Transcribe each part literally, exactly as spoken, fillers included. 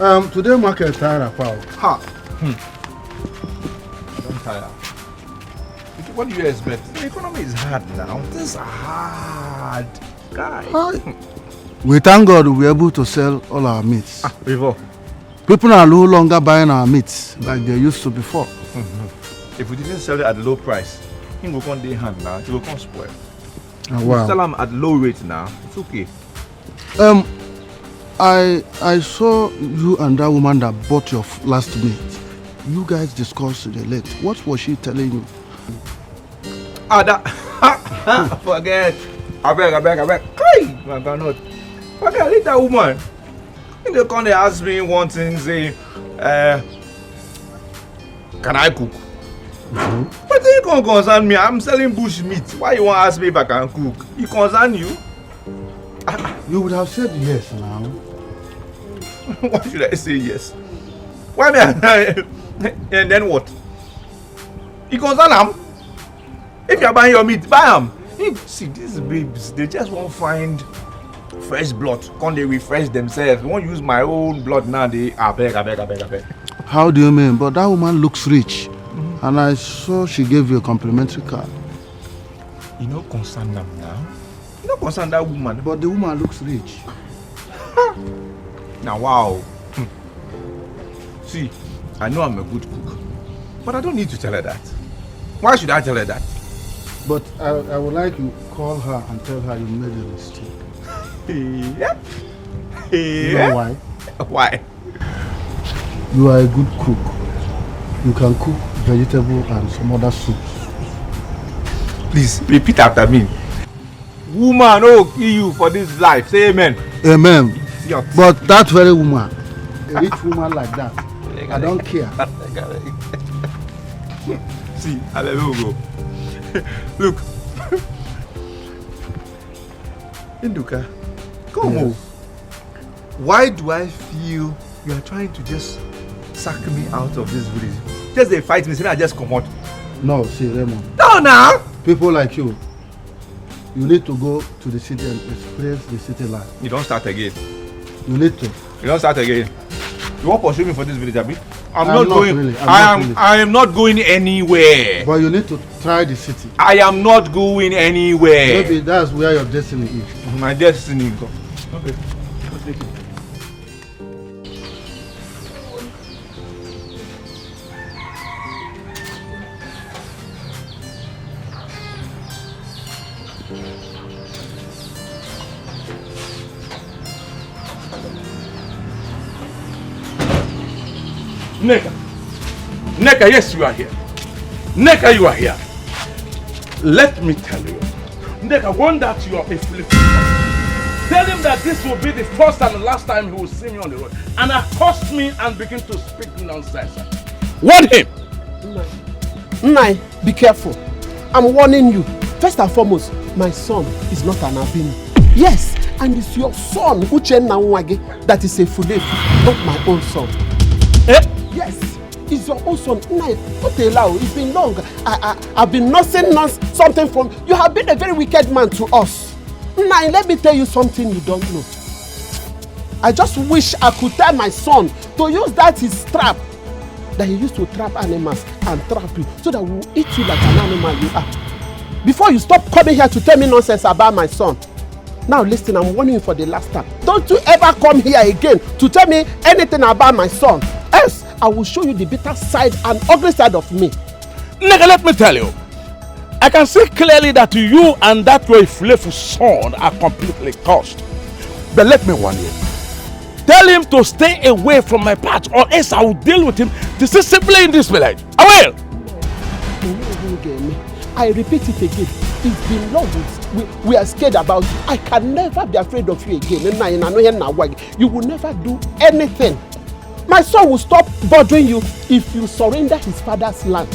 Um, today market tire, pal. Ha! Don't tire. What do you expect? The economy is hard now. Things are hard. Guy. Hi. We thank God we were able to sell all our meats. Ah, before. People are no longer buying our meats like they used to before. If we didn't sell it at low price, thing go come dey hand now. It go come spoil. Ah, wow. Sell them at low rate now. It's okay. Um, I I saw you and that woman that bought your f- last meat. You guys discussed the late. What was she telling you? Ah, that. Forget. I beg, I beg, I beg. Kai, my God, not. Forget, leave that woman. He dey come dey ask me one thing, say, uh, can I cook? But you can't concern me. I'm selling bush meat. Why you want to ask me if I can cook? It concern you? You would have said yes now. Why should I say yes? Why me? And then what? It concern am. If you are buying your meat, buy am. If see these babes, they just won't find fresh blood. Can't they refresh themselves? Won't use my own blood now. They abeg, abeg, abeg, abeg. How do you mean? But that woman looks rich. And I saw she gave you a complimentary card. You no concern am now. You no concern that woman. But the woman looks rich. Now, wow. See, I know I'm a good cook, but I don't need to tell her that. Why should I tell her that? But I, I would like you call her and tell her you made a mistake. Yeah. You know why? Why? You are a good cook. You can cook vegetable and some other soups. Please repeat after me. Woman, oh, kill you for this life. Say amen. Amen. Idiot. But that very woman, a rich woman like that, I don't care. See, I will go. Look, Nduka, come Yes. on. Why do I feel you are trying to just sack me out of this village? Just they fight me, say I just come out. No, see, Raymond, No, now. People like you, you need to go to the city and experience the city life. You don't start again. You need to. You don't start again. You won't pursue me for this village, Abi? I'm, I'm not not going. Really, I'm I not am. Really. I am not going anywhere. But you need to try the city. I am not going anywhere. Maybe that's where your destiny is. My destiny. Okay. Nneka. Nneka, yes, you are here. Nneka, you are here. Let me tell you. Nneka, one that you are a fool. Tell him that this will be the first and the last time he will see me on the road. And accost me and begin to speak nonsense. Warn him. Nna, be careful. I'm warning you. First and foremost, my son is not an Abinu. Yes, and it's your son, Uchenna Nwagi, that is a Fulefu, not my own son. Eh? Yes, it's your own son. Nna, what a lie. It's been long. I, I, I've been nursing nurse something from. You have been a very wicked man to us. Nna, let me tell you something you don't know. I just wish I could tell my son to use that his trap that he used to trap animals and trap you so that we will eat you like an animal you are. Before you stop coming here to tell me nonsense about my son. Now listen, I'm warning you for the last time. Don't you ever come here again to tell me anything about my son. Else, I will show you the bitter side and ugly side of me. Nigga, let me tell you. I can see clearly that you and that your Ifulefu son are completely cursed. But let me warn you. Tell him to stay away from my path, or else I will deal with him disciplinarily in this village. I will! I repeat it again. It's been long we, we are scared about you. I can never be afraid of you again. You will never do anything. My son will stop bothering you if you surrender his father's land.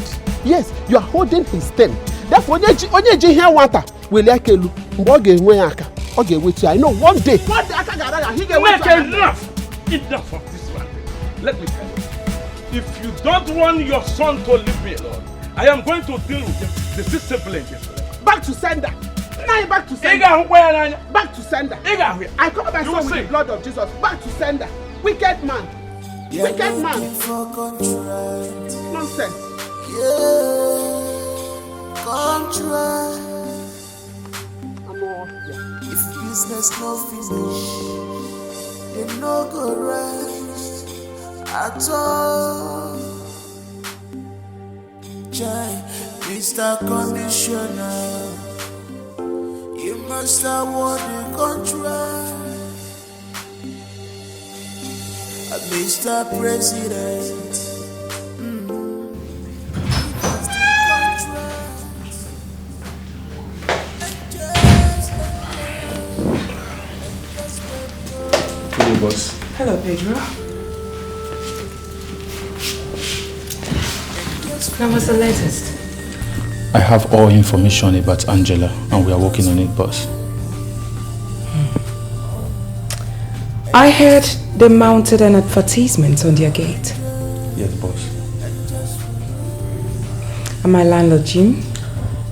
Yes, you are holding his ten. Therefore, onye ji ihe nwata weli aka elu, mgbe ọ ga-enwe ya aka, ọ ga-ewetu ya. I know one day. One day aka ga-ara ya, he ga-ewetu ya. Enough! Enough of this one. Let me tell you. If you don't want your son to leave me alone, I am going to deal with him disciplinarily. Back to sender. Now back to sender. Back to sender. I cover my son with the blood of Jesus. Back to sender. Wicked man. Wicked man. Looking for contract. Nonsense. Yeah, contract. I'm all here. If business no finish, they no go rest at all. Chai, Mister Commissioner, you must award the contract. Uh, Mister President, mm, you must the contract. Hello, boss. Hello, Pedro. Now, what's the latest? I have all information about Angela, and we are working on it, boss. I heard they mounted an advertisement on their gate. Yes, boss. And my landlord, Jim?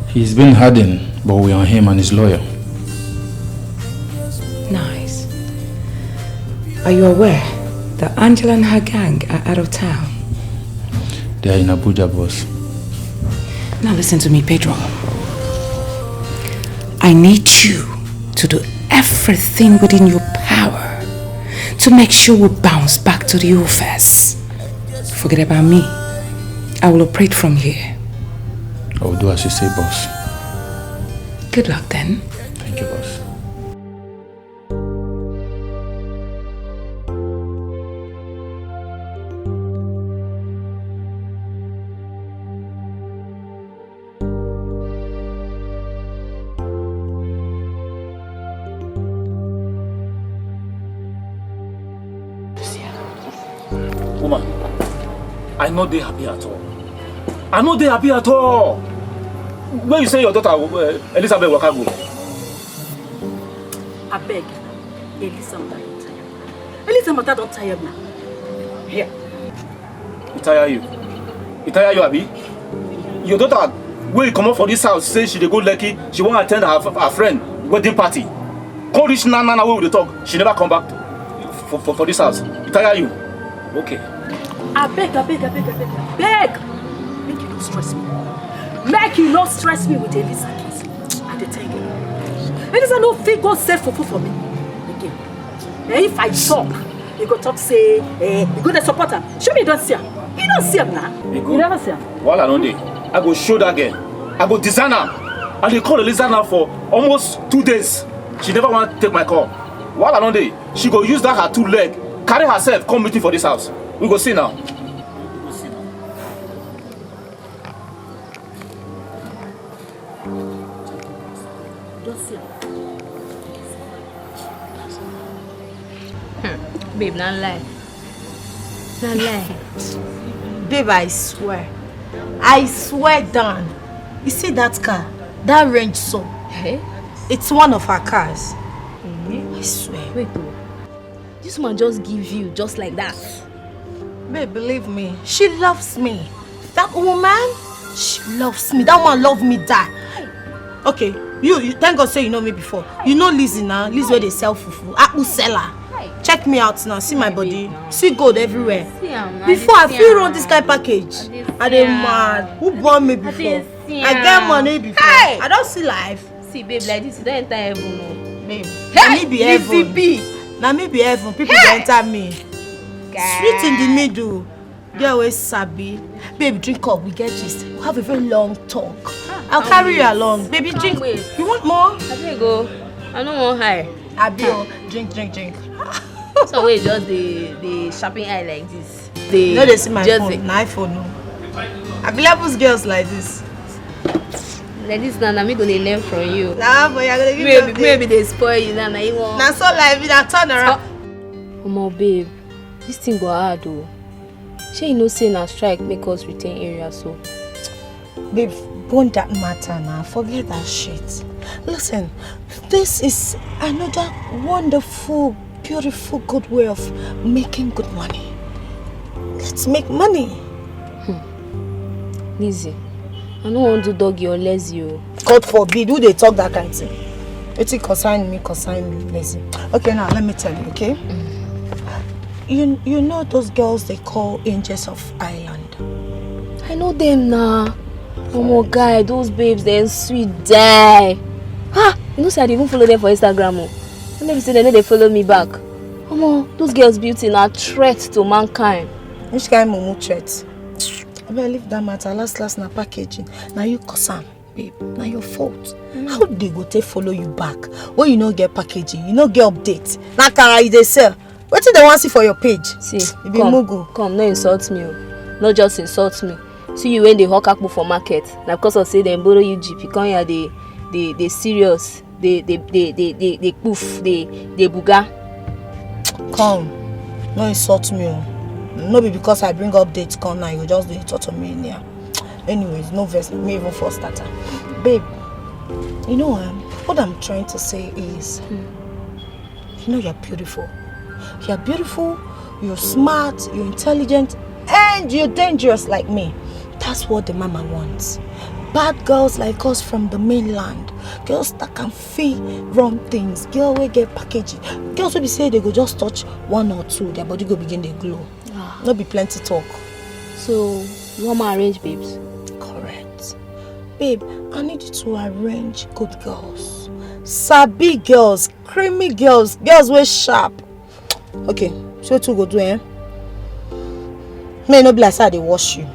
He's been hiding, but we are on him and his lawyer. Nice. Are you aware that Angela and her gang are out of town? They are in Abuja, boss. Now listen to me, Pedro. I need you to do everything within your power to make sure we bounce back to the office. Forget about me. I will operate from here. I will do as you say, boss. Good luck then. Thank you, boss. Woman, I no dey happy at all. I no dey happy at all. When you say your daughter, uh, Elizabeth, waka go? Abeg, Elizabeth don tire. Elizabeth don tire now. Here. E tire you? E tire you, abi? Your daughter, wey you comot for this house, say she dey go Lekki, she wan attend her, her friend wedding party. Come reach now, now, now wey we dey talk, she never come back to, for, for, for this house. E tire you? Okay. Abeg, abeg, abeg, abeg, abeg. Make you no stress me. Make you no stress me with Elisa case. I dey tell you. Elisa no fit go sell fufu for me again. Eh, if I talk, you go talk say, eh, you go dey support am. Show me you don see am. You don see am now. You never see am. Wahala don dey. I go show that girl. I go design am. I dey call Elisa now for almost two days. She never wan take my call. Wahala don dey. She go use that her two leg, carry herself come meet me for this house. We go see now. Hmm. Babe, na lie. Na lie. Babe, I swear. I swear down. You see that car? That Range so. Eh? It's one of her cars. Eh? I swear. Wait, oh. This woman just give you just like that. Babe, believe me. She loves me. That woman, she loves me. That woman love me die. Okay, you, you thank God say you know me before. You know Lizzie now. Lizzie where they sell fufu. Apple seller. Check me out now. See my body. See gold everywhere. Before I feel run this kind package. I dey mad. Who born me before? I get money before. I don't see life. See, babe, like this, you don't enter heaven, no. Babe, na me be heaven. Na me be heaven. People dey enter me. Sweet in the middle. Girl wey sabi. Babe, drink up. We get gist. We have a very long talk. I'll carry you along. Baby, drink. You want more? I dey go. I no wan high. Abi o, drink, drink, drink. So wey just dey dey sharpen eye like this. Dey no dey see my phone. Na iPhone, no. I be levels girls like this. Like this now, na me go dey learn from you. Na boy, I go dey give you. Maybe dey spoil you now, na you wan. Na so life be, na turn around. Omo babe, this thing go hard o. Shey you know say na strike make us retain area so? Babe, burn that matter now. Forget that shit. Listen, this is another wonderful, beautiful, good way of making good money. Let's make money. Lizzie, I no wan do doggy or lazy o. God forbid, who dey talk that kind thing? Wetin concern me, concern me, lazy. Okay, now let me tell you, okay? You you know those girls they call angels of island. I know them now. Omo guy, those babes dem sweet die. Ha! You know say I dey even follow them for Instagram o. No be say dem no dey follow me back. Omo, those girls beauty na threat to mankind. Which kind mumu threat? I better leave that matter. Last last na packaging. Now you cause am, babe. Na your fault. How they go take follow you back? When you no get packaging, you no get update. Na kara you dey sell. Wetin they want see for your page? See, you be come, mugu. Come, no insult me o. No just insult me. See you when they hawk akpu for market. Na because of say dem borrow you jeep, you come here dey dey dey serious, dey dey dey dey dey dey poof, dey dey buga. Come, no insult me o. No be because I bring update come now you go just dey insult me anyhow. Anyways, no vex me even for starter. Babe, you know um, what I'm trying to say is, you know you're beautiful. You're beautiful, you're smart, you're intelligent, and you're dangerous like me. That's what the mama wants. Bad girls like us from the mainland, girls that can feel wrong things, girl wey get packaging, girls wey be say they go just touch one or two, their body go begin dey glow. No be plenty talk. So you want me arrange babes? Correct. Babe, I need you to arrange good girls. Sabi girls, creamy girls, girls wey sharp. Okay, so two go do eh? May no be like say I dey wash you.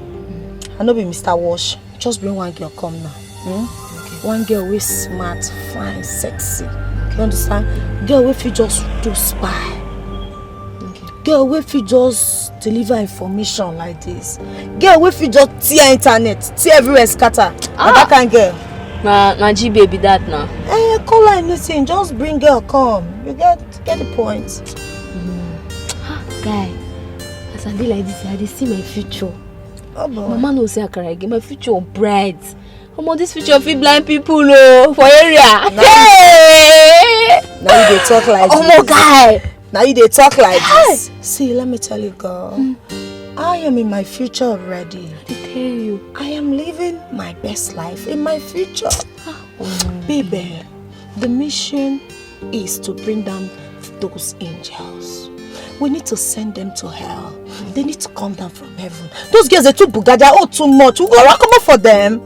I no be Mister Wash. Just bring one girl come now. Hmm? One girl wey smart, fine, sexy. You understand? Girl wey fit just do spy. Girl wey fit just deliver information like this. Girl wey fit just tear internet, tear everywhere scatter. Na that kind girl. Na na G baby that na. Eh, call her anything, just bring girl come. You get get the point. Guy, as I dey like this, I dey see my future. Oh boy. Mama no say akara again. My future bright. Omo, this future fit blind people o for area. Hey! Now you dey talk like Omo guy. Now you dey talk like this. See, let me tell you, girl. I am in my future already. I tell you. I am living my best life in my future. Baby, the mission is to bring down those angels. We need to send them to hell. They need to come down from heaven. Those girls are too buga, they are all too much. We go rock up for them.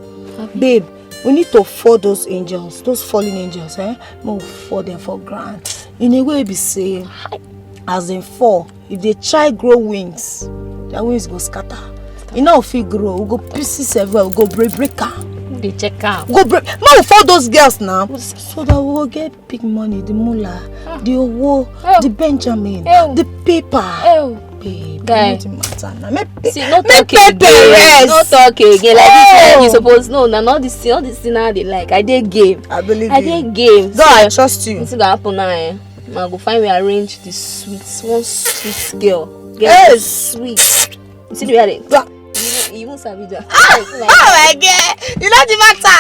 Babe, we need to fall those angels, those fallen angels, eh? Make we fall them for ground. In a way, be say, as in fall, if they try grow wings, their wings go scatter. E no fit grow, we go pieces everywhere, we go break break am. Dey check am. Go break. Make we fall those girls now. So that we go get big money, the moolah, the owo, the Benjamin, the paper. Babe, guy, no matter now. Make pe- See, no make talk pepper again. Rest. No talk again. Like this, like you suppose know. Now, all this thing, all this thing now they like. I dey game. I believe I you. I dey game. God, so, I trust you. Wetin go happen now? Eh? I go find we arrange the sweet, one sweet girl. Girl yes. Sweet. You see the way I dey. You even sabi that. Ah, oh my God! You know the matter.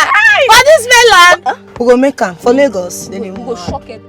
For this mainland, we go make am for Lagos. Then we go shock it.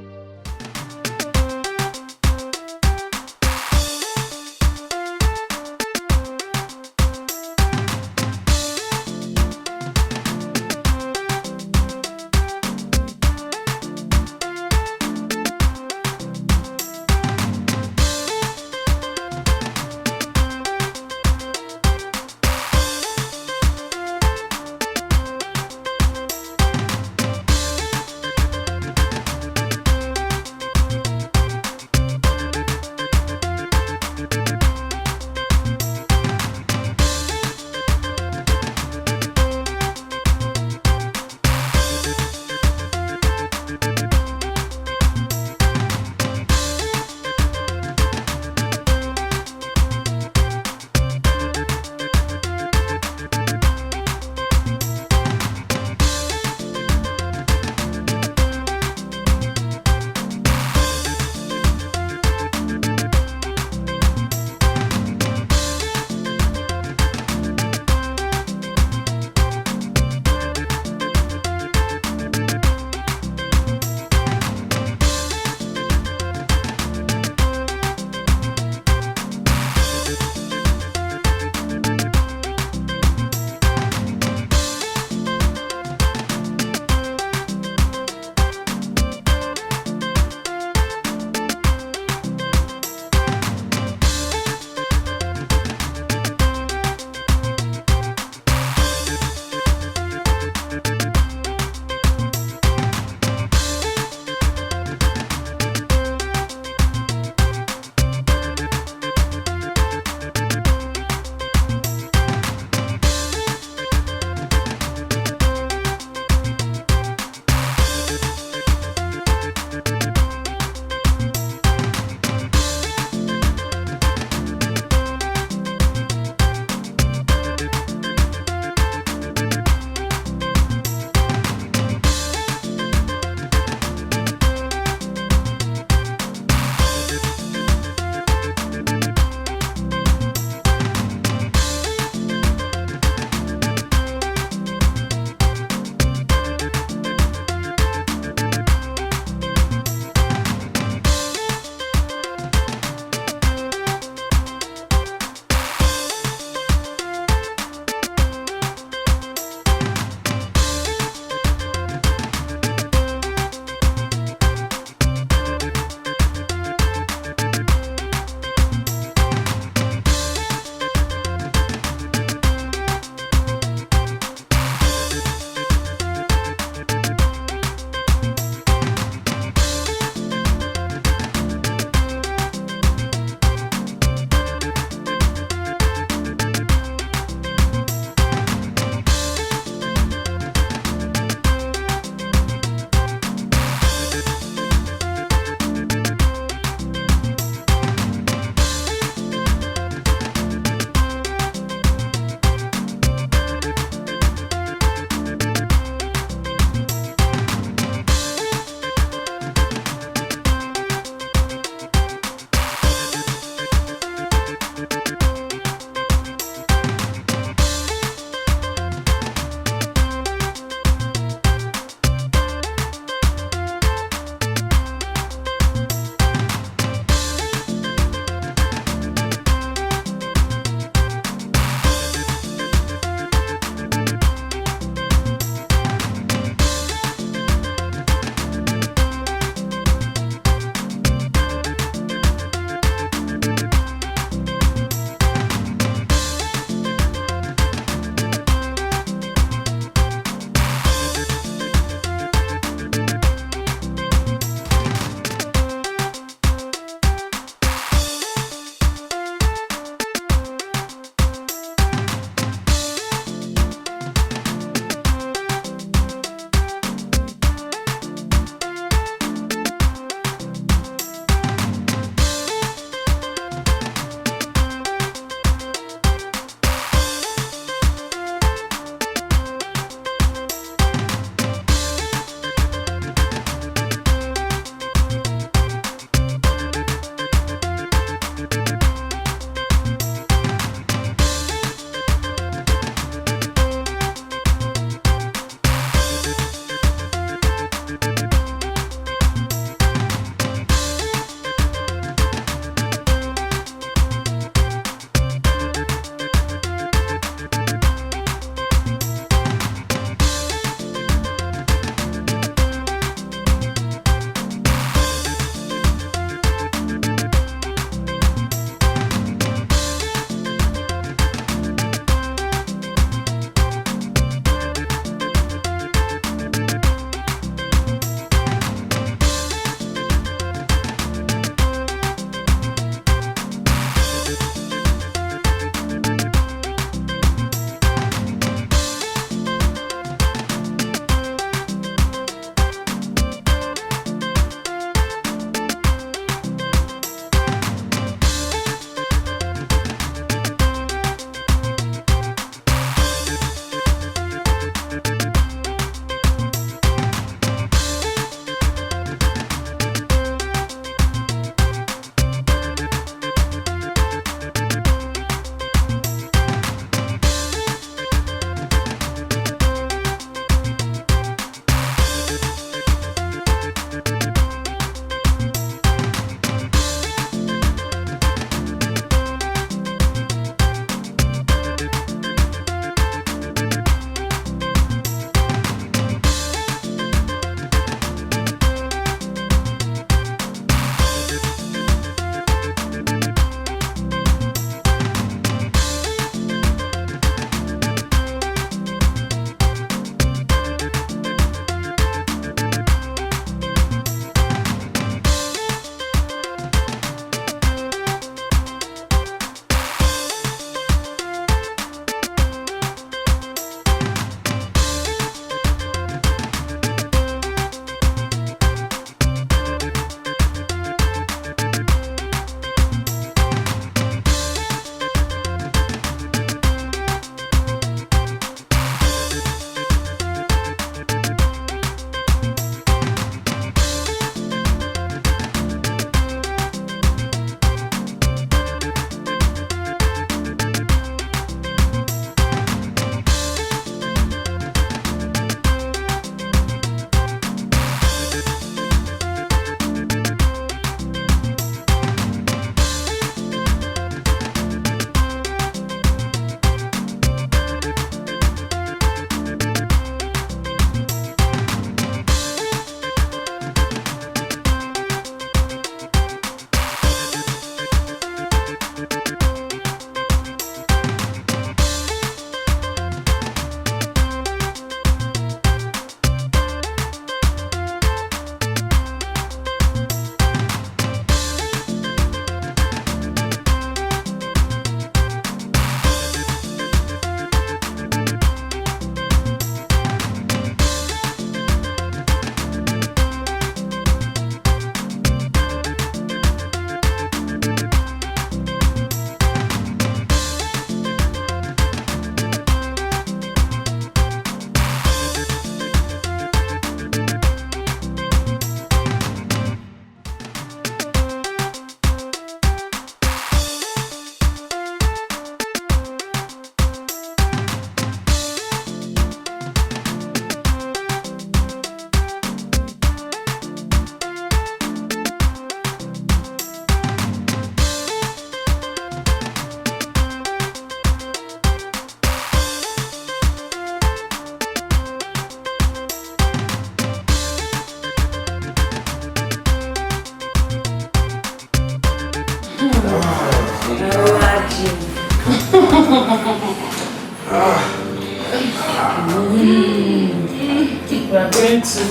We are going to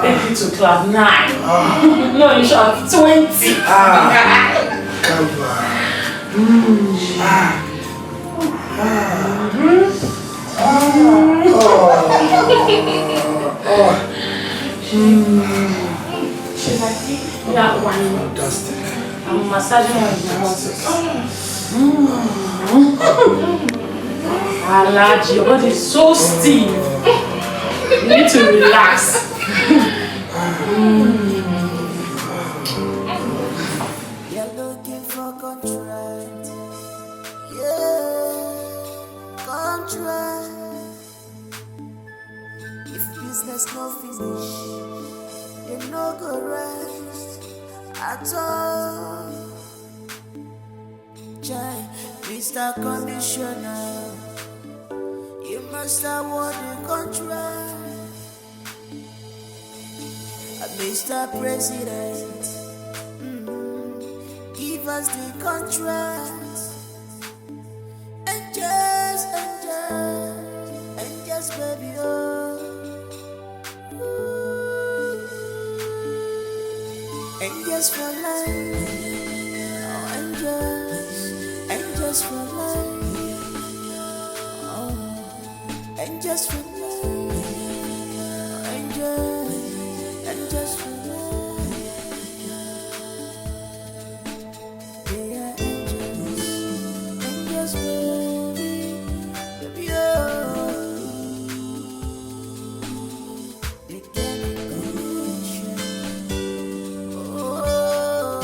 take you to cloud nine. No, in short, twenty. Ah, come on. Mm. Ah. Ah. Ah. Oh. Oh. Mm. That one. Fantastic. I'm massaging my muscles. Alaji, your body is so stiff. You need to relax. You're looking for contract. Yeah, contract. If business no finish, you no go rest at all. Chai, Mister Commissioner, you must award the contract. Uh, Mister President, mm, give us the contract. Angels, angels, angels, baby, oh. Ooh. Angels for life, oh, angels, angels for life, oh, angels for life, oh, angels, angels for life. They are angels, angels, baby, baby, oh. They get the commission. Oh,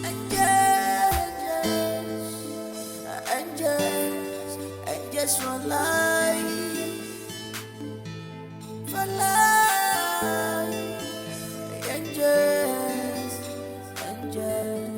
angels, angels, angels for life. For life, angels, angels.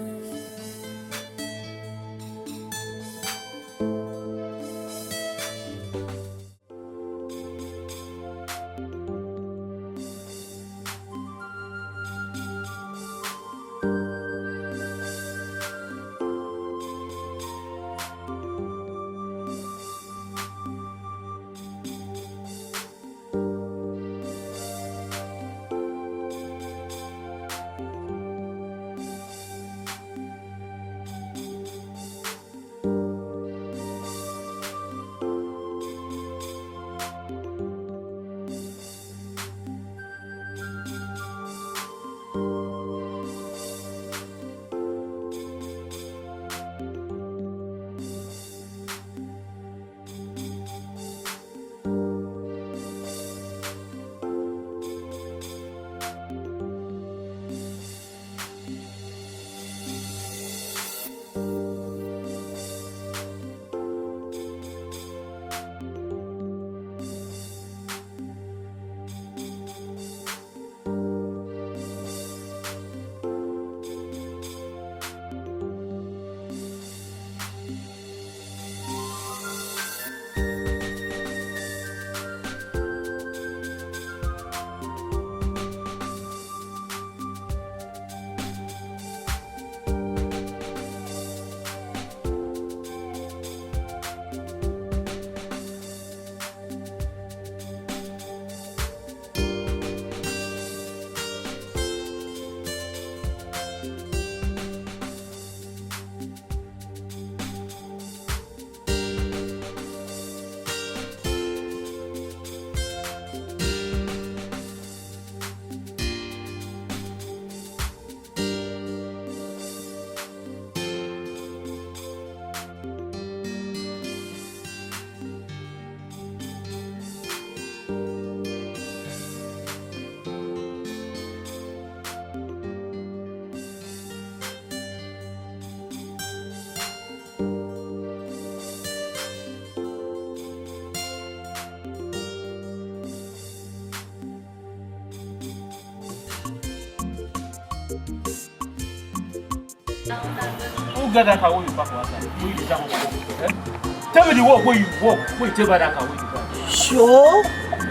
Who get that car wey you park for outside? Wey you jam up for? Eh? Tell me the work wey you work, wey you take buy that car wey you buy. Sure.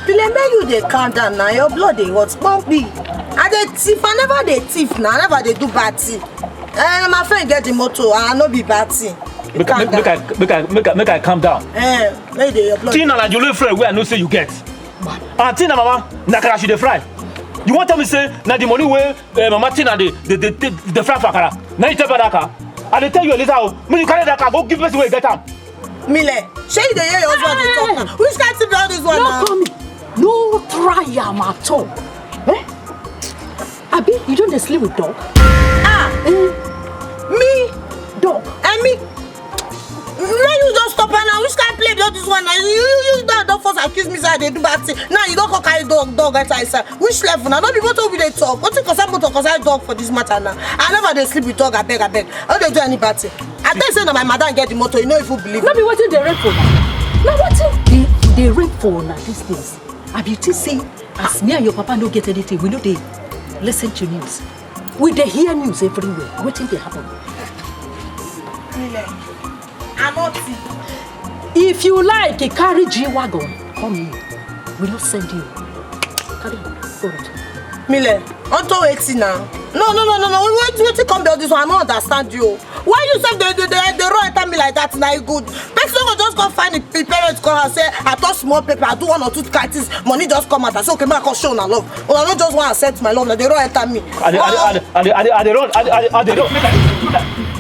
Till I make you dey calm down now, your blood dey hot, pump me. I dey thief, I never dey thief now, I never dey do bad thing. Eh, na my friend get the motor, I no be bad thing. Make I, Calm make, make down. I, make I, make I, make I calm down. Eh, make dey your blood. Tina na the only friend wey I know say you get. And Tina mama, na kara she dey fry. You wan tell me say na the money wey, eh, mama Tina dey, dey, dey, dey, dey fry for akara? Na you take buy that car? I dey tell you, Eliza, oh, make you carry that car go give person wey get am. Mile, shey you dey hear your husband dey talk now? Which kind thing be all this one? No now? Call me. No try am at all. Eh? Abi, you don dey sleep with dog? Ah! Eh? Me? Dog. Eh, me? Make you just stop am now. Which kind play be all this one now? You, you, you don, don first accuse me say I dey do bad thing. Now you don come carry dog, dog enter inside. Which level now? No be motor we dey talk. Wetin concern motor concern dog for this matter now? I never dey sleep with dog, abeg, abeg. I no dey do any bad thing. I tell you say na my madam get the motor, you no even believe. No be wetin dey rain for una. Na wetin dey, dey rain for una these days? Abi you think say as me and your papa no get anything, we no dey listen to news? We dey hear news everywhere. Wetin dey happen? Mile, I no think. If you like, carry G-Wagon come here. We no send you. Carry on. Go on. Mile, unto wetin now? No, no, no, no, no. Wait, wetin come be all this one? I no understand you. Why you sef dey, dey, dey, dey run enter me like that? Na e good. Person no go just come find the parents come house say, "I touch small paper, I do one or two kind things, money just come out." I say, "Okay, make I come show una love." Una no just wan accept my love, na dey run enter me. I dey, I dey, I dey, I dey, I dey, I dey run, I dey, I dey, I dey run.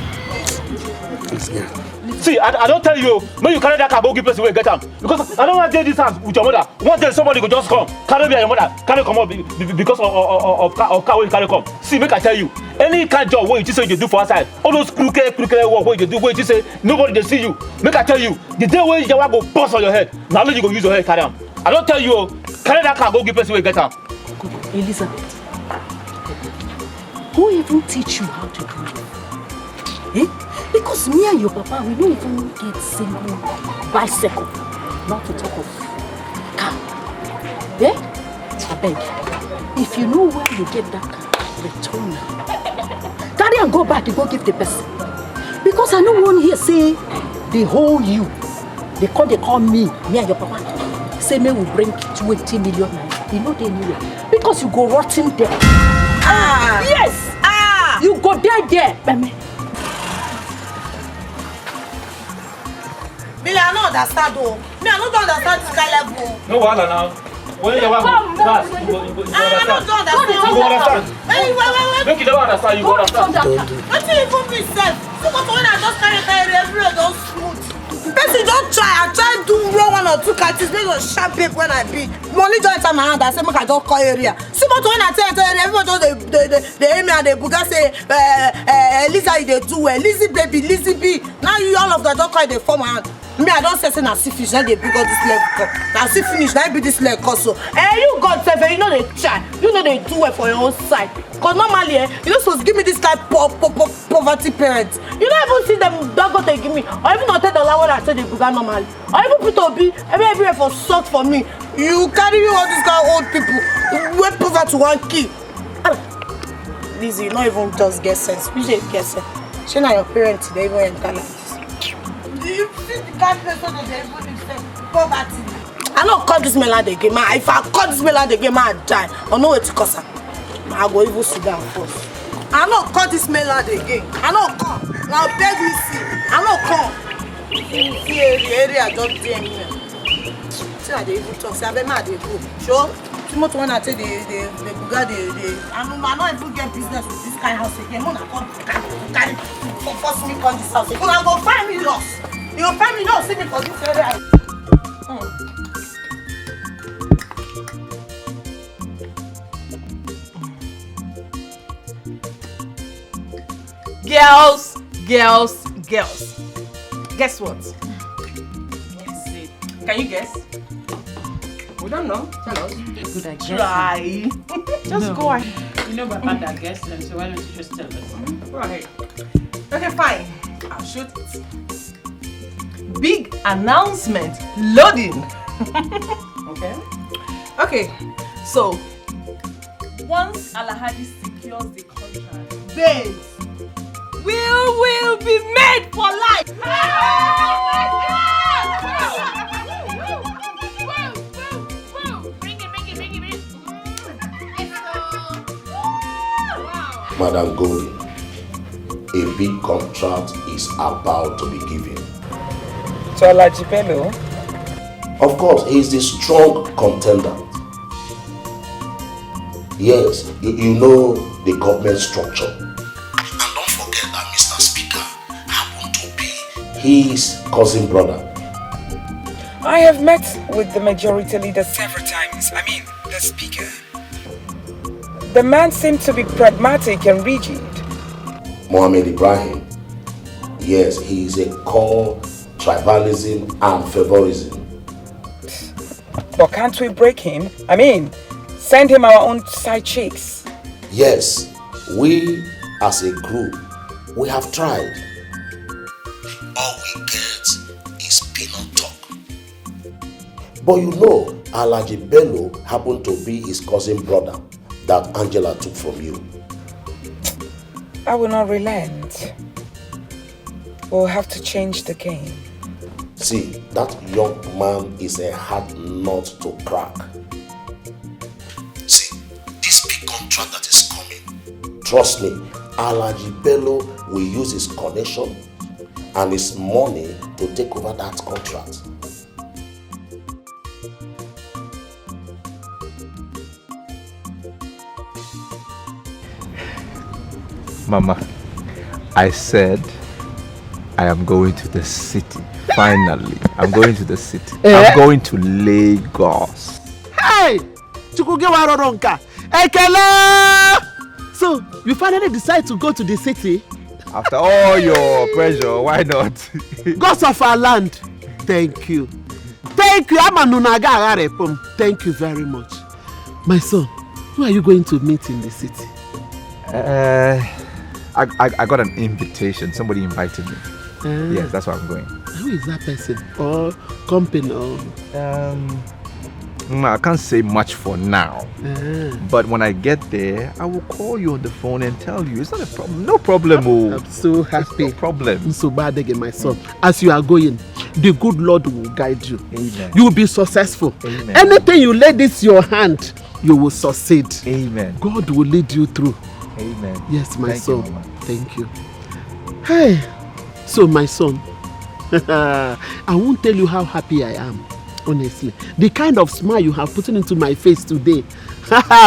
See, I, I don tell you, make you carry that car go give person wey get am. Because I no wan dey this house with your mother. One day somebody go just come, carry me and your mother, carry comot be, be, be, because of, of, of, of car, of car wey you carry come. See, make I tell you, any kind job wey you think say you dey do for outside, all those crooked, crooked work wey you dey do, wey you think say nobody dey see you, make I tell you, the day wey yawa go burst on your head, na only you go use your head carry am. I don tell you o, carry that car go give person wey get am. Elizabeth, who even teach you how to do it? Eh? Because me and your papa, we no even get single bicycle, not to talk of car. Eh? Abeg, if you know where you get that car, return am. Carry am go back, you go give the person. Because I no wan hear say the whole you, they come, they call me, me and your papa, say make we bring twenty million naira. You no dey anywhere. Because you go rotten there. Ah! Yes! Ah! You go dey there, Meme. Mile, I no understand o. Me, I no don understand this kind level o. No wahala now. When you want Come, no, pass, no, you go, you go, you go Ah, I no understand. Don understand. You go understand. Hey, wait, wait, wait. Make you never understand, you go Go understand. Return that car. Wetin even be sef? See motor wey I just carry enter area, everywhere don smooth. Person don try, I try do one, one or two kind things, make your sharp babe when I be. Money just enter my hand, I say make I just call area. See motor wey I take enter area, everyone just dey, dey, dey, dey hail me and dey buga say, eh, eh, Eliza, you dey do well. Lizzy baby, Lizzy B. Now you all of that don call dey form hand. Me, I don say say na see finish, na dey bring all this leg come. Na see finish, na be this leg come so. Eh, you God sef, eh, you no dey try. You no dey do well for your own side. 'Cause normally, eh, you no suppose give me this kind po-, po-, po-, poverty parent. You no even see them Dangote give me. Or even Otedola wey I say dey buga normally. Or even Peter Obi, every, everywhere for sort for me. You carry you all these kind of old people wey poverty wan kill. Ah, Lizzy, you no even just get sense. Which dey get sense? Shey na your parents dey even enter like this? You see the kind place wey dem dey even live sef? Poverty. I no call this mainland again, ma. If I call this mainland again, ma, I die. I know wetin cause am. I go even sit down first. I no call this mainland again. I no call. Now beg me see. I no call. See, see area, area just dey anywhere. See, I dey even talk. Say, abeg, ma, I dey go. Sure. Too much when I take the, the, the buga, the, the, I no, I no even get business with this kind house again. Una come carry, carry, force me come this house. Una go find me lost. You go find me, no see me for this area. Hmm. Girls, girls, girls. Guess what? Guess it. Can you guess? We don't know. Tell us. Good, I guess. Try. Just No. go ahead. You know my father guessed them, so why don't you just tell us? Go ahead. Okay, fine. I'll shoot it. Big announcement. Loading. Okay. Okay. So, once Alhaji secures the contract, babes, we will be made for life. Madam Golden, A big contract is about to be given. To Alhaji Bello? Of course, he is the strong contender. Yes, you, you know the government structure. And don't forget that Mister Speaker happen to be his cousin brother. I have met with the majority leader several times. I mean, the speaker. The man seemed to be pragmatic and rigid. Mohammed Ibrahim, yes, he is a core tribalism and favorism. But can't we break him? I mean, send him our own side chicks. Yes, we as a group, we have tried. All we get is peanut talk. But you know, Alhaji Bello happened to be his cousin brother that Angela took from you. I will not relent. We'll have to change the game. See, that young man is a hard nut to crack. See, this big contract that is coming, trust me, Alhaji Bello will use his connection and his money to take over that contract. Mama, I said I am going to the city. Finally, I'm going to the city. Eh? I'm going to Lagos. Hey! Chukwugewa Roronka! Ekele! So, you finally decide to go to the city? After all your pressure, why not? Gods of our land, thank you. Thank you. Ama unu na-aga agharịpụ m. Thank you very much. My son, who are you going to meet in the city? Uh, I, I, I got an invitation. Somebody invited me. Ah. Yes, that's where I'm going. Who is that person? Or company? Or... Um, mm, I can't say much for now. Ah. But when I get there, I will call you on the phone and tell you. It's not a problem. No problem. Oh. I'm so happy. No problem. Nsogbu adịghị, my son. As you are going, the good Lord will guide you. Amen. You will be successful. Amen. Anything you lay this your hand, you will succeed. Amen. God will lead you through. Amen. Yes, my Thank son. You, Mama. Thank you. Hey, so my son, I won't tell you how happy I am, honestly. The kind of smile you have put into my face today,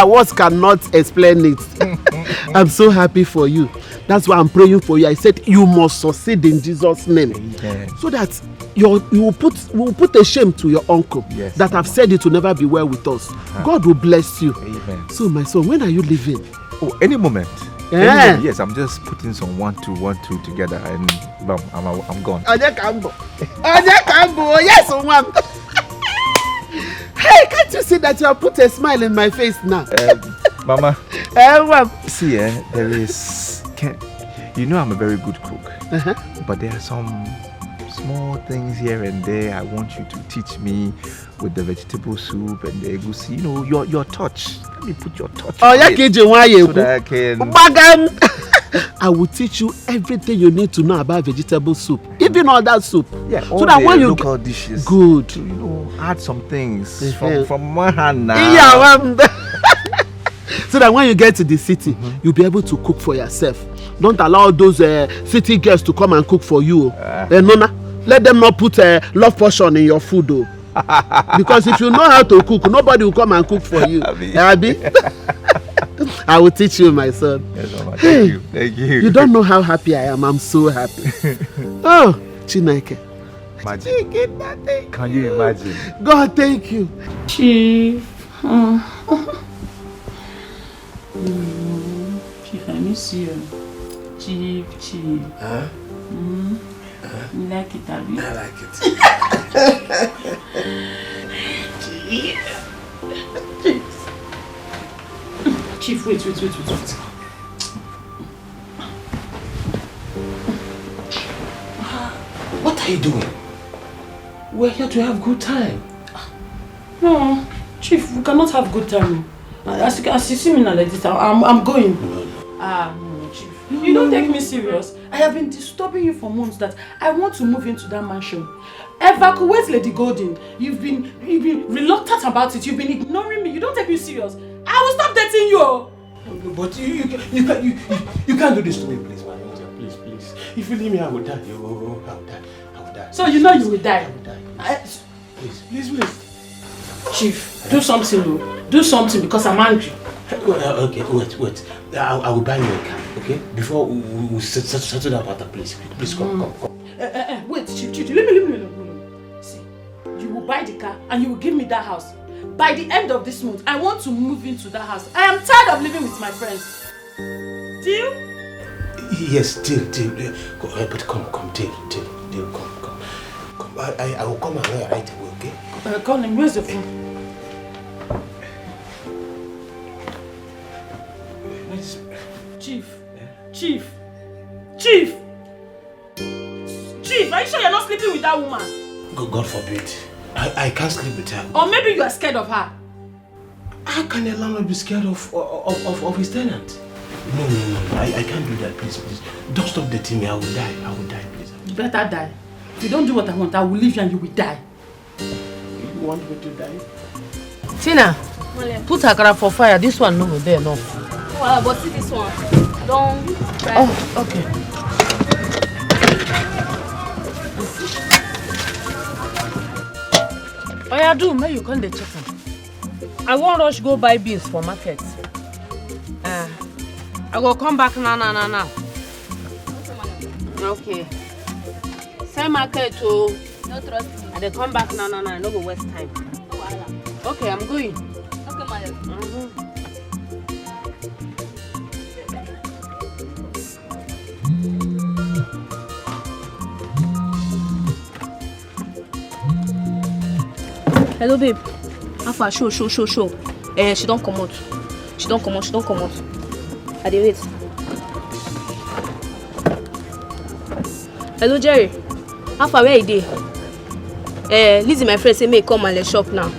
words cannot explain it. I'm so happy for you. That's why I'm praying for you. I said you must succeed in Jesus' name. Amen. So that your, you will put, will put a shame to your uncle Yes, that have Mama. Said it will never be well with us. God will bless you. Amen. So, my son, when are you leaving? Oh, any moment. Eh. Any moment. Yes, I'm just putting some one, two, one, two together, and bam, I'm, I'm gone. Onye ka m bụ? Onye ka m bụ? Oh, yes, nwa m. Hey, can't you see that you have put a smile in my face now? Um, Mama, Eh, nwa m. See, eh, there is. Can, you know, I'm a very good cook, Uh-huh. but there are some small things here and there I want you to teach me with the vegetable soup and the egusi. You know, your your touch. Let me put your touch. Oh, on yeah, it K J, why you so that I can. Gbagam. I will teach you everything you need to know about vegetable soup, even other soup. Yeah, So all that the when you local dishes. Good. To, you know, add some things Uh-huh. from from one hand now. Yeah, um, so that when you get to the city, you'll be able to cook for yourself. Don't allow those uh, city girls to come and cook for you. Ah. Eh, no, no. Let them not put a love potion in your food, though. Because if you know how to cook, nobody will come and cook for you. Abi. Abi? I will teach you, my son. Yes, Mama. Thank you. Thank you. You don't know how happy I am. I'm so happy. Oh, Chineke. Imagine. Can you imagine? God, thank you. Chief. Uh, mm, Chief, I miss you. Chief, Chief. Huh? Mm. You like it, abi? I like it. Chief. Chief, wait, wait, wait, wait, wait. What are you doing? We're here to have good time. No, Chief, we cannot have good time. As you, as you see me now like this, I'm, I'm going. Ah, no, Chief. You don't take me serious. I have been disturbing you for months that I want to move into that mansion. Evacuate Lady Golden. You've been, you've been reluctant about it. You've been ignoring me. You don't take me serious. I will stop dating you. Oh. But you, you, you, can't, you, you, you can't do this to me, please, my angel, please. If you leave me, I will die. Oh, I will die. I will die. So you know you will die. I will die. I, Please, please, please. Chief, do something, oh. Do something because I'm angry. Well, uh, okay, wait, wait. I, I will buy you a car, okay? Before we, we, we set- set- settle that matter, please. Please come, come, come. Uh, uh, uh, wait, Chief, Chief, leave me, leave me alone. Leave me alone. See, you will buy the car and you will give me that house. By the end of this month, I want to move into that house. I am tired of living with my friends. Deal? Yes, deal, deal. Uh, co- uh, but come, come, deal, deal, deal. Come, come, come. I, I, I will come and write away, okay? Uh, call him. Where's the phone? Wait. Chief, Chief, Chief, Chief, are you sure you're not sleeping with that woman? God, God forbid. I, I can't sleep with her. Or maybe you are scared of her. How can a landlord be scared of of, of, of his tenant? No, no, no, no. I, I can't do that, please, please. Don't stop the thing. I will die. I will die, please. You better die. If you don't do what I want, I will leave you and you will die. You want me to die? Tina, put akara for fire. This one no go dey enough. Well, but see this one. Don't try. Oh, okay. Oya do, make you come dey check am. I wan rush go buy beans for market. Uh, I go come back now, now, now, now. Okay. Same market o. No trust me. I dey come back now, now, now. I no go waste time. No wahala. Okay, I'm going. Okay, madam. Mhm. Hello, babe. How far? Show, show, show, show. Eh, she don comot. She don comot. She don comot. I dey wait. Hello, Jerry. How far? Where you dey? Eh, Lizzie, my friend, say make come and shop now.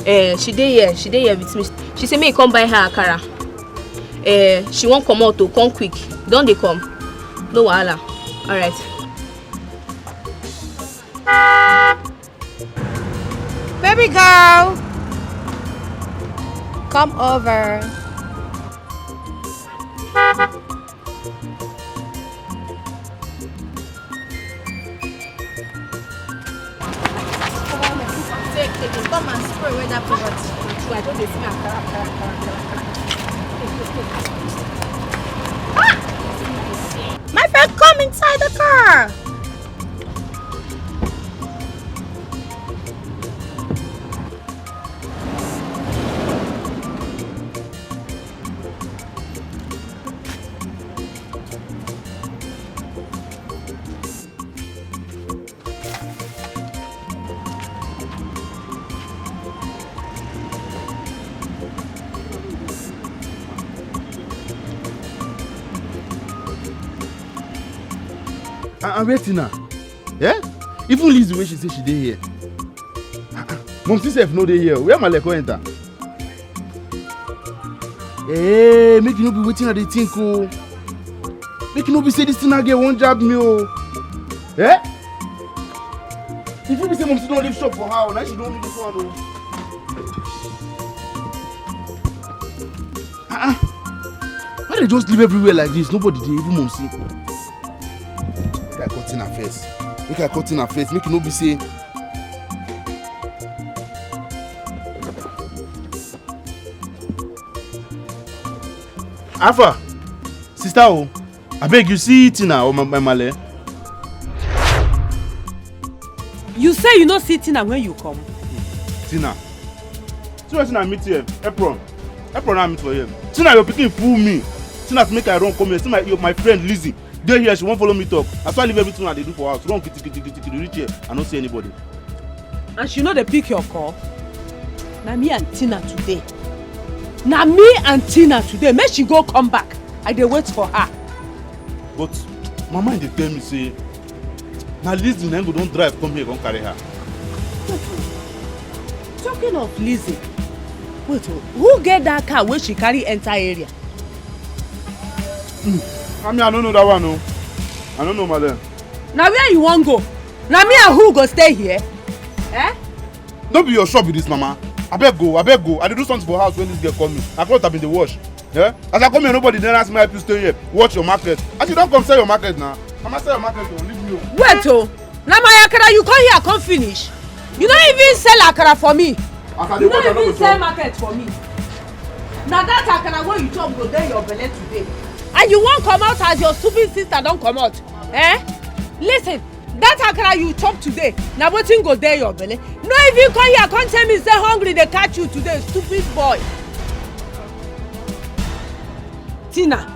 Eh, she dey here. She dey here with me. She say make come buy her akara. Eh, she wan comot to come quick. Don dey come. No wahala. All right. Baby girl, come over. Come and spray away that poverty. True, I just dey see am kara, kara, kara, kara, kara. Ah! My friend, come inside the car. And, and where Tina? Eh? Even Lizzie wey she say she dey here. Ah, ah. Mom, see sef no dey here. Where Maleko enter? Eh, make you no be wetin I dey think o. Make you no be say this Tina girl wan jab me o. Eh? If you be say Mom, see don leave shop for her o, na she don leave this one o. Ah, ah. Why they just leave everywhere like this? Nobody dey, even Mom see. Make I cut in her face. Make I cut in her face. Make e no be say. Alpha, sister o, abeg you see Tina or my, my Male? You say you no see Tina when you come? Tina. See wetin I meet here, apron. Apron I meet for here. Tina, your pikin fool me. Tina say make I run come here. See my your, my friend Lizzie dey here, she wan follow me talk. I so I leave everything I dey do for house. Run kiti kiti kiti kiti reach here. I no see anybody. And she no dey pick your call? Na me and Tina today. Na me and Tina today. Make she go come back. I dey wait for her. But my mind dey tell me say na Lizzie na go don drive come here come carry her. Talking of Lizzie, wait o, who get that car wey she carry enter area? I mean, I no know that one o. I no know, madam. Na where you wan go? Na me and who go stay here? Eh? No be your shop be this, mama. Abeg go, abeg go. I dey do something for house when this girl call me. Na cloth I bin dey wash. Eh? As I come here, nobody dey ask me how people stay here. Watch your market. As you don come sell your market now, mama sell your market o, leave me o. Wait o, na my akara you come here come finish? You no even sell akara for me. As I dey watch, I no go chop. You no even sell market for me. Na that akara wey you chop go dey your belle today. And you wan comot as your stupid sister don comot. Eh? Listen, that akara you chop today, na wetin go dey your belle. No even come here come tell me say hungry dey catch you today, stupid boy. Tina,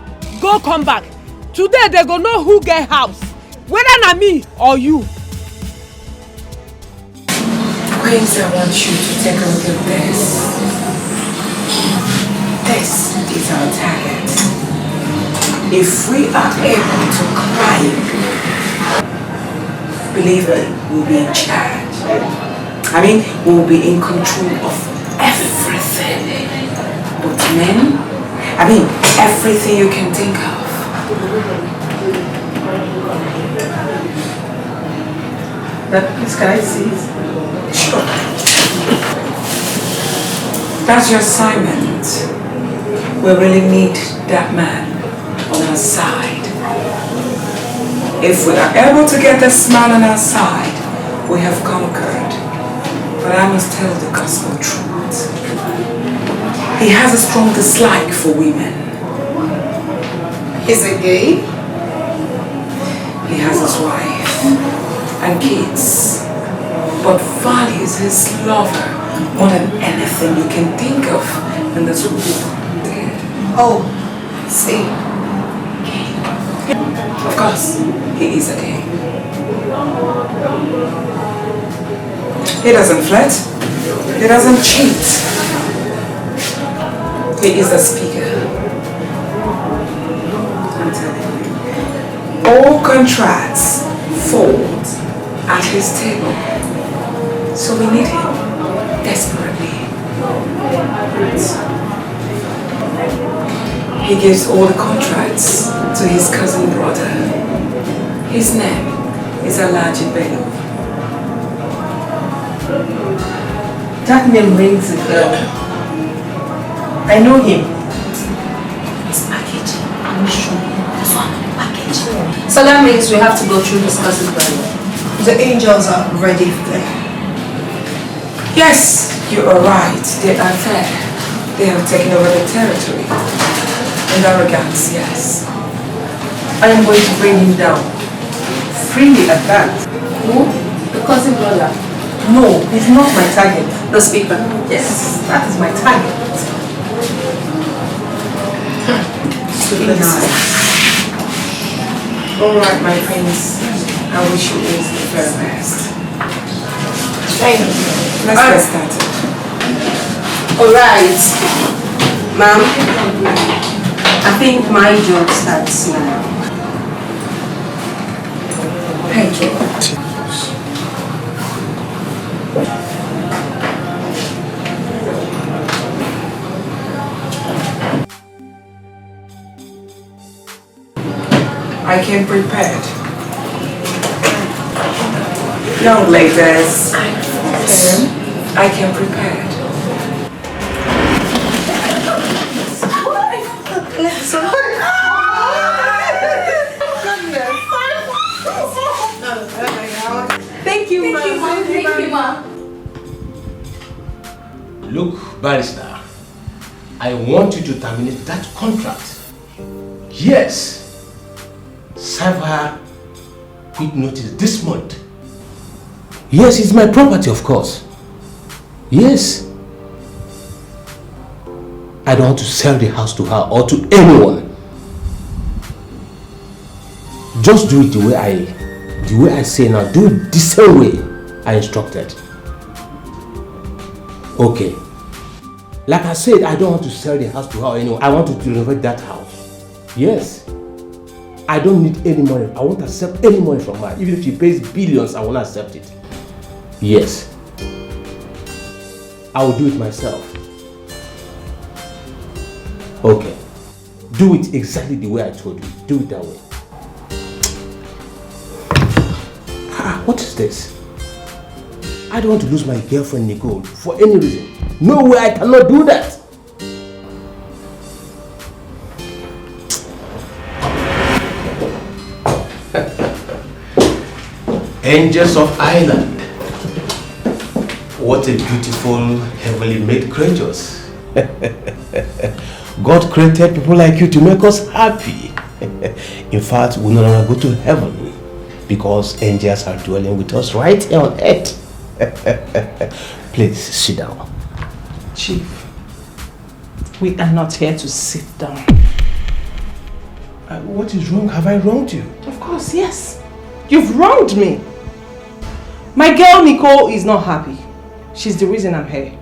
go come back. Today they go know who get house, whether na me or you. Queens, I want you to take a look at this. This is our target. If we are able to climb, believe me, we'll be in charge. I mean, we'll be in control of everything. But men, I mean, everything you can think of. But please, can I see it? Sure. That's your assignment. We really need that man on our side. If we are able to get this man on our side, we have conquered. But I must tell the gospel truth. He has a strong dislike for women. Is it gay? He has his wife and kids, but values his lover more than anything you can think of in this world. Oh, see. Of course, he is a gay. He doesn't flirt. He doesn't cheat. He is a speaker. I'm telling you. All contracts fold at his table. So we need him desperately. He gives all the contracts to his cousin brother. His name is Alhaji Bello. That name rings a bell. I know him. It's packaging. I'm sure. That's why I'm packaging. So that means we have to go through his cousin brother. The angels are ready for them. Yes, you are right. They are there. They have taken over the territory. In arrogance, yes. I am going to bring him down. Freely at that. Who? The cousin brother. No, he's not my target. The speaker. Yes, that is my target. Super nice. All right, my prince. I wish you all the very best. Thank you. Let's get started. All right, ma'am. I think my job starts now. Thank you. I came prepared. Young ladies, I came prepared. Thank you, ma. Thank you, ma. Look, barrister, I want you to terminate that contract. Yes. Serve her quick notice this month. Yes, it's my property, of course. Yes. I don't want to sell the house to her or to anyone. Just do it the way I, the way I say now. Do it the same way I instructed. Okay. Like I said, I don't want to sell the house to her or anyone. I want to renovate that house. Yes. I don't need any money. I won't accept any money from her. Even if she pays billions, I won't accept it. Yes. I will do it myself. Okay. Do it exactly the way I told you. Do it that way. Ah, what is this? I don't want to lose my girlfriend Nicole for any reason. No way, I cannot do that. Angels of Ireland. What a beautiful, heavenly made creatures. God created people like you to make us happy. In fact, we no longer go to heaven because angels are dwelling with us right here on earth. Please sit down. Chief, we are not here to sit down. Uh, what is wrong? Have I wronged you? Of course, yes. You've wronged me. My girl Nicole is not happy. She's the reason I'm here.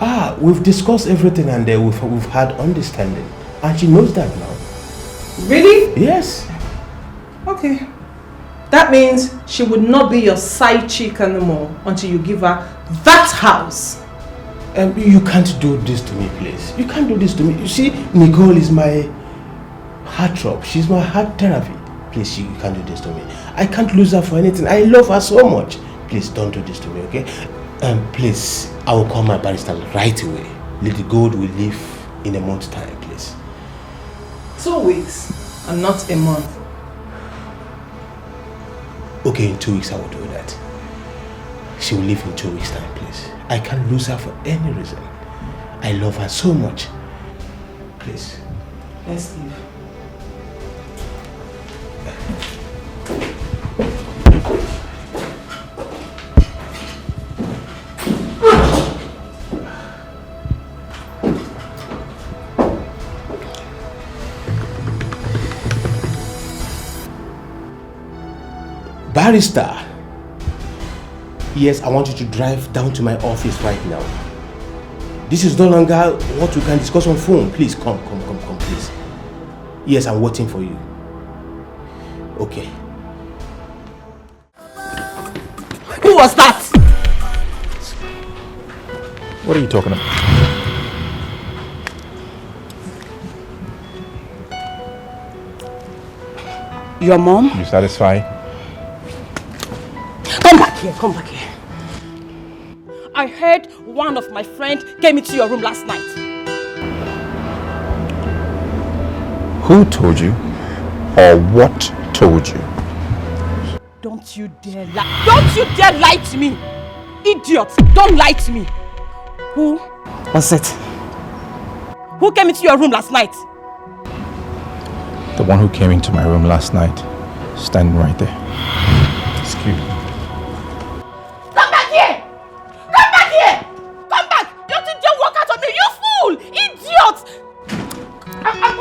Ah, we've discussed everything and uh, we've, we've had understanding. And she knows that now. Really? Yes. Okay. That means she would not be your side chick anymore until you give her that house. Um, you can't do this to me, please. You can't do this to me. You see, Nicole is my heartthrob. She's my heart therapy. Please, you can't do this to me. I can't lose her for anything. I love her so much. Please, don't do this to me, okay? Um, please, I will call my barrister right away. Lady Gold will leave in a month's time, please. Two weeks and not a month. Okay, in two weeks I will do that. She will leave in two weeks' time, please. I can't lose her for any reason. I love her so much. Please. Let's leave. Barrister, yes, I want you to drive down to my office right now. This is no longer what we can discuss on phone. Please come, come, come, come, please. Yes, I'm waiting for you. Okay. Who was that? What are you talking about? Your mom? You satisfied? Come back here, come back here. I heard one of my friend came into your room last night. Who told you? Or what told you? Don't you dare lie. Don't you dare lie to me. Idiot, don't lie to me. Who was it? Who came into your room last night? The one who came into my room last night, standing right there. Excuse me. Come back here! Come back here! Come back! Don't you dare walk out on me, you fool! Idiot! I'm, I'm